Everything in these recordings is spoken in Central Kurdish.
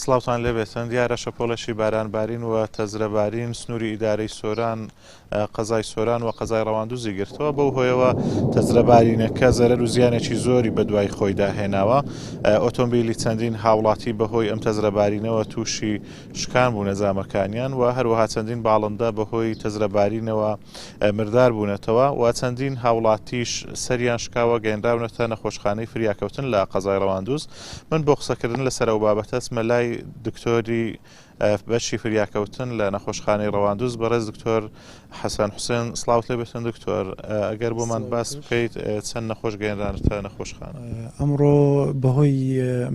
سڵاوتان لێبێتن دیارە شەپۆڵێکی باران بارین و تەزرە بارین سنووری ئیدارەی سۆران قەزای سۆران و قەزای ڕەواندوزی گرتەوە بەو هۆیەوە تەزرە بارینەکە زەرەر و زیانێکی زۆری بەدوای خۆیدا هێناوە ئۆتۆمبیلی چەندین هاوڵاتی بەهۆی ئەم تەزرە بارینەوە تووشی شکان بوونە جامەکانیان و هەروەها چەندین باڵندە بەهۆی تەزرە بارینەوە مردار بوونەتەوە و چەندین هاوڵاتیش سەریان شکاوە گەیەنراونەتە نەخۆشخانەی فریاکەوتن لە قەزای ڕەواندوز. من بۆ قسەکردن لەسەر ئەو بابەتە چمە لای دکتۆری بەشی فریاکەوتن لە نەخۆشخانەی ڕەواندوز بەڕێز دکتۆر حەسەن حوسێن سڵاوت لێ بێتن دکتۆر ئەگەر بۆمان باس بکەیت چەند نەخۆش گەیەنرانەتە نەخۆشخانە؟ ئەمڕۆ بەهۆی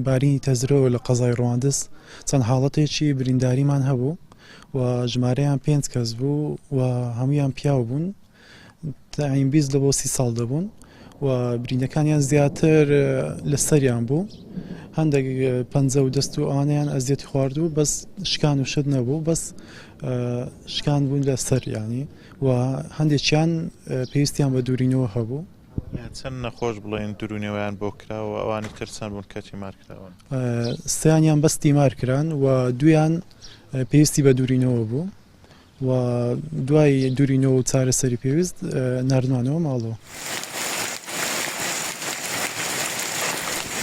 بارینی تەزرەوە لە قەزای ڕەواندز چەند حاڵەتێکی برینداریمان هەبوو و ژمارەیان پێنج کەس بوو و هەموویان پیاو بوون تاین 20 لە بۆ سی ساڵ دەبوون و برینەکانیان زیاتر لە سەریان بوو هەندێک پەنجە و دەست و ئەوانیان ئەزیەتی خواردوو بەس شکان و شت نەبوو بەس شکان بوون لە سەر ینی و هەندێکیان پێویستیان بە دوورینەوە هەبوو. چەند نەخۆش بڵێن دروونەوەیان بۆ کراوە ئەوانی تر چەند بوون کە تیمار کراون؟ سیانیان بەس تیمار کران و دویان پێویستی بە دوورینەوە بوو و دوای دوورینەوە و چارەسەری پێویست ناردمانەوە ماڵەوە.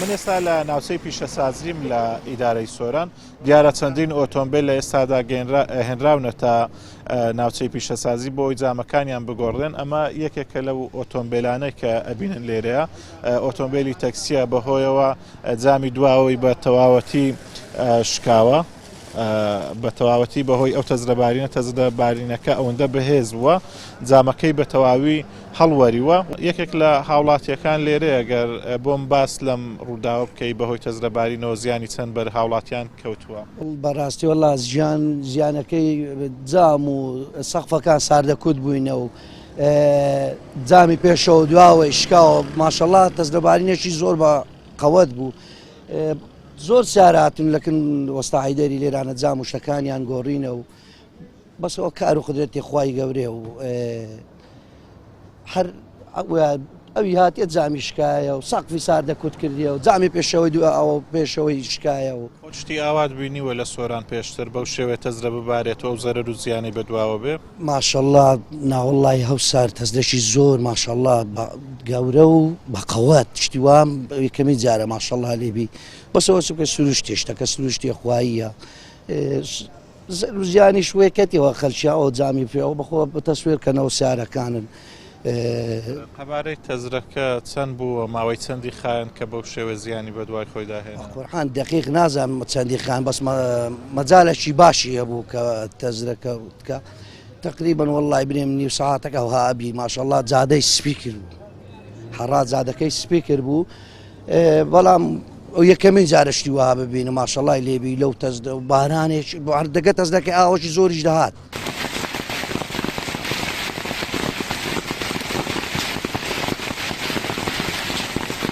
من ئێستا لە ناوچەی پیشەسازیم لە ئیدارەی سۆران دیارە چەندین ئۆتۆمبیل لە ئێستادا هێنراونەتە ناوچەی پیشەسازی بۆ ئەوی جامەکانیان بگۆڕێن ئەمە یەکێکە لەو ئۆتۆمبیلانە کە ئەبینن لێرەیە ئۆتۆمبیلی تەکسیە بەهۆیەوە جامی دواوەی بە تەواوەتی شکاوە بە تەواوەتی بەهۆی ئەو تەزرە بارینە تەزرە بارینەکە ئەوەندە بەهێز بووە جامەکەی بە تەواوی هەڵوەریوە یەکێک لە هاوڵاتیەکان لێرەیە گەر بۆم باس لەم ڕووداوە بکەی بەهۆی تەزرە بارینەوە زیانی چەند بەر هاوڵاتیان کەوتووە؟ بەڕاستی وەڵا زیان زیانەکەی جام و سەقفەکان ساردەکوت بووینە و جامی پێشەوە دواوەی شکاوە ماشەڵا تەزرەبارینێکی زۆر بە قەوەت بوو زۆر سیاراتن لەکن وەستا حیدەری لێرانە جام و شتەکانیان گۆڕینە و بەس ئەوە کار و قدرەتی خوای گەورەیە و هەر ئەوی هاتیە جامی شکایە و سەقفی ساردە کوت کردیە و جامی پێشەوەی دو ئەوە پێشەوەی شکایە و خۆت شتی ئاوات بینیوە لە سۆران پێشتر بەو شێوەیە تەزرە ببارێتەوە و زەرەر و زیانی بەدواوە بێ؟ ماشەڵا ناوەڵڵای هەوسار تەزرەکی زۆر ماشەڵا گەورە و بەقەوەت شتی وام یەکەمی جارە ماشەڵا لێبی بەسەوە چ بکە سروشتێ شتەکە سروشتێ خواییە زیانیش وێ کەتیەوە خەلکیا ئەو جامی پێ ئەو بەخۆ بتەسوێر کەنەوە سیارەکانن. قەبارەی تەزرەکە چەند بوو و ماوەی چەندی خایاند کە بەو شێوە زیانی بەدوای خۆیدا هێنا؟ قورعان دەقیق نازانم چەندی خایاند بەس مەجالێکی باشی هەبوو کە تەزرەکە کە تقریبا وەڵڵای بنێم نیو سەعاتەکە ئەوها ئەبی ماشەڵڵا جادەی سپی کرد بوو حەڕا جادەکەی سپی کرد بوو بەڵام ئەو یەکەمین جارە شتی وەها ببینم ماشەڵای لێبی لەو تەزدە و بارانێک بۆ هەر دەگە تەزدەکە ئاوەکی زۆریش دەهات.